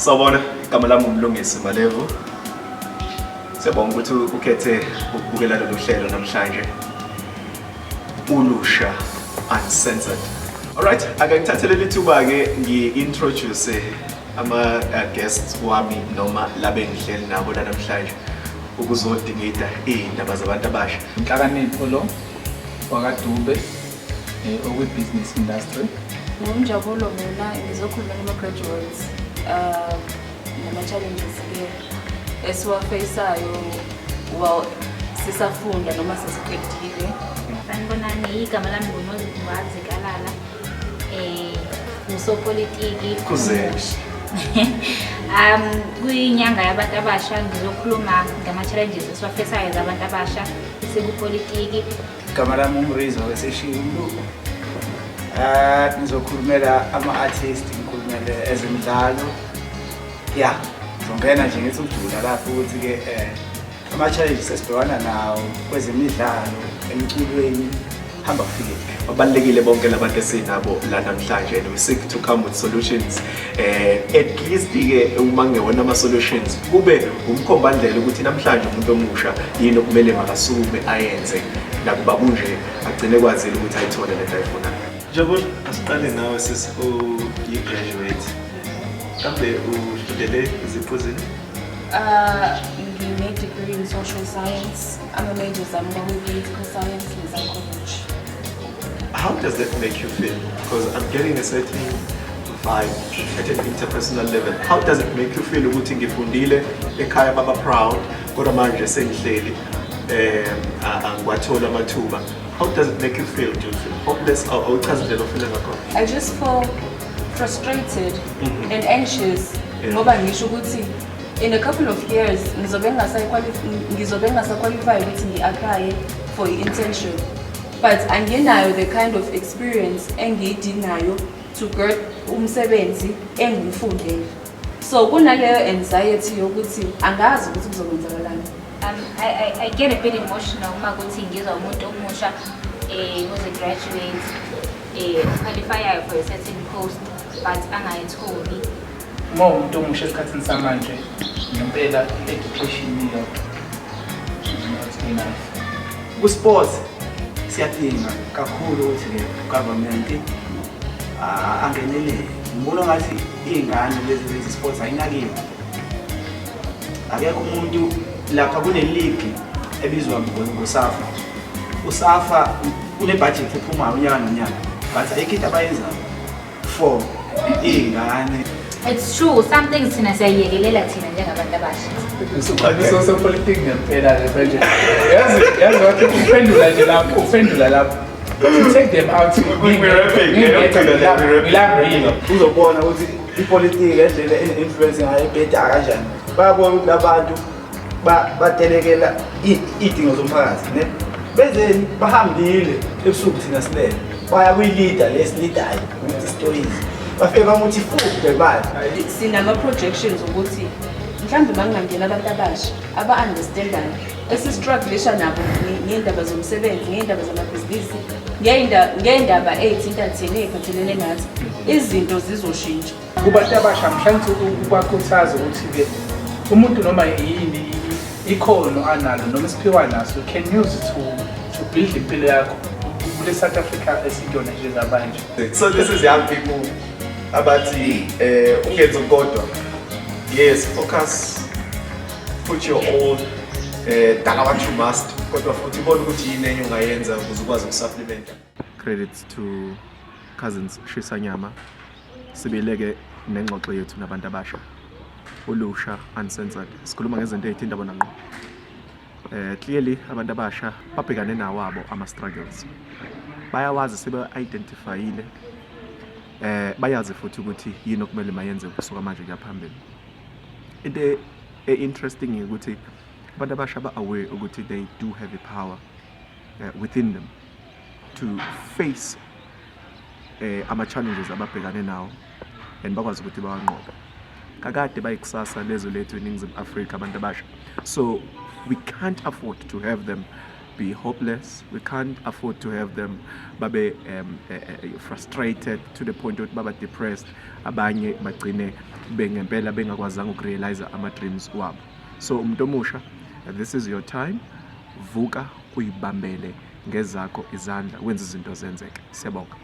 Sawubona, igama lami uMlungisi Malevu. Siyabonga ukuthi ukhethe ukubukela lolu hlelo namhlanje. Ulusha Uncensored. Alright, ake ngithathe leli thuba-ke ngi-introduce ama-guests wami noma labe ngihleli nabo la namhlanje ukuzodingida iy'ndaba zabantu abasha. Nhlakanipho lo wakaDube okwi-business industry. Ngumjabulo mina, ngizokhuluma nama-graduates nama-challenges-ke esiwa-face-ayo, well, sisafunda noma sesiqedile. Sanibonani, igama lami nguNoziwazi Kalala, usopolitiki. Kuze. Omusha. Kwinyanga yabantu abasha ngizokhuluma ngama-challenges esiwa-face-ayo zabantu abasha esikupolitiki. Igama lami uMrizo weseshilo. Ngizokhulumela ama-artist, ngikhulumele ezemidlalo. Ya, ngizongena nje ngithi ukujula lapho ukuthi-ke ama-challenges esibhekana nawo kwezemidlalo, emculweni, hamba kufike phi. Babalulekile bonke labantu esinabo la namhlanje and we seek to come with solutions, at least ke uma kungewona ama solutions, kube umkhombandlela ukuthi namhlanje umuntu omusha yini okumele makasukume ayenze, nakuba kunje agcine kwazile ukuthi ayithole lento ayifunayo. Jabulo, asiqale ngawe sis, uyi-graduate. Kambe ufundele iziqu zini? Ngine-degree in social science. Ama-majors ami kwakuyi-political science ne-psychology. How does that make you feel? Because I'm getting a certain vibe at an interpersonal level. How does it make you feel ukuthi ngifundile ekhaya, baba proud, kodwa manje sengihleli, angiwathola amathuba? How does it make you feel? Do you feel hopeless? Awuchaze indlela ofila ngakhona. I just feel frustrated and anxious ngoba ngisho ukuthi in a couple of years ngizobe ngingasaqualify ukuthi ngi-apply for i-internship, but anginayo the kind of experience engiyidingayo to get umsebenzi engiwufundele, so kunaleyo anxiety yokuthi angazi ukuthi kuzokwenzakalani. I get a bit emotional uma kuthi ngizwa umuntu omusha who's a graduate qualify for a certain post but angayitholi. Uma umuntu omusha esikhathini samanje, ngempela i-education iyodwa is not enough. Ku-sports siyadinga kakhulu ukuthi-ke government angenelele. Ngibona ngathi iy'ngane lezi zenza i-sports ayinakiwe. Akekho umuntu lapha kune-league ebizwa ngoSAFA. USAFA une-budget ephumayo unyaka nonyaka, but ayikho into abayenzayo for iy'ngane. It's true, some things thina siyayiyekelela thina njengabantu abasha. Usopolitiki ngempela-ke manje. Yazi wathi uphendula nje lapho, uphendula lapho. To take them out. Ngilambile. Uzobona ukuthi ipolitiki endlela ene-influence ngayo ebheda kanjani. Bayabona ukuthi labantu batelekela iy'dingo zomphakathi, ne benzeni, bahambile ebusuku, thina silele, baya kwi-leader lesilidayo ukuthi stories, bafike bamuthi fu ngemali. Sinama-projections ukuthi mhlawumbe uma kungangena abantu abasha aba-understandayo esi-strugglisha nabo ngey'ndaba zomsebenzi, ngey'ndaba zamabhizinisi, ngey'ndaba ey'thinta thina, ey'phathelene nathi, izinto zizoshintsha. Kubantu abasha mhlawumbe ukubakhuthaza ukuthi-ke umuntu noma yini ikhono analo noma isiphiwa naso, you can use it to build impilo yakho kule South Africa esiyona njengamanje. So this is young people abathi ungenzi kodwa. Yes, focus, put your all, dala what you must, kodwa futhi ubone ukuthi yini enye ungayenza ukuze ukwazi ukusupplementa. Credits to Cousins Shisanyama. Sibeleke nengxoxo yethu nabantu abasha. Ulusha Uncensored. Sikhuluma ngezinto ezithinta bona ngqo. Clearly abantu abasha babhekane nawabo ama struggles. Bayawazi, sebe identifyile. Bayazi futhi ukuthi yini okumele mayenze kusuka manje kuya phambili. Into e-interesting ukuthi abantu abasha ba aware ukuthi they do have a power within them to face ama challenges ababhekane nawo and bakwazi ukuthi bawanqobe. Kakade bayikusasa lezwe lethu eNingizimu Afrika abantu abasha. So we can't afford to have them be hopeless. We can't afford to have them babe frustrated to the point ukuthi baba depressed, abanye bagcine bengempela bengakwazanga ukurealize ama-dreams wabo. So umuntu omusha, this is your time. Vuka, uyibambele ngezakho izandla, wenze izinto zenzeke. Siyabonga.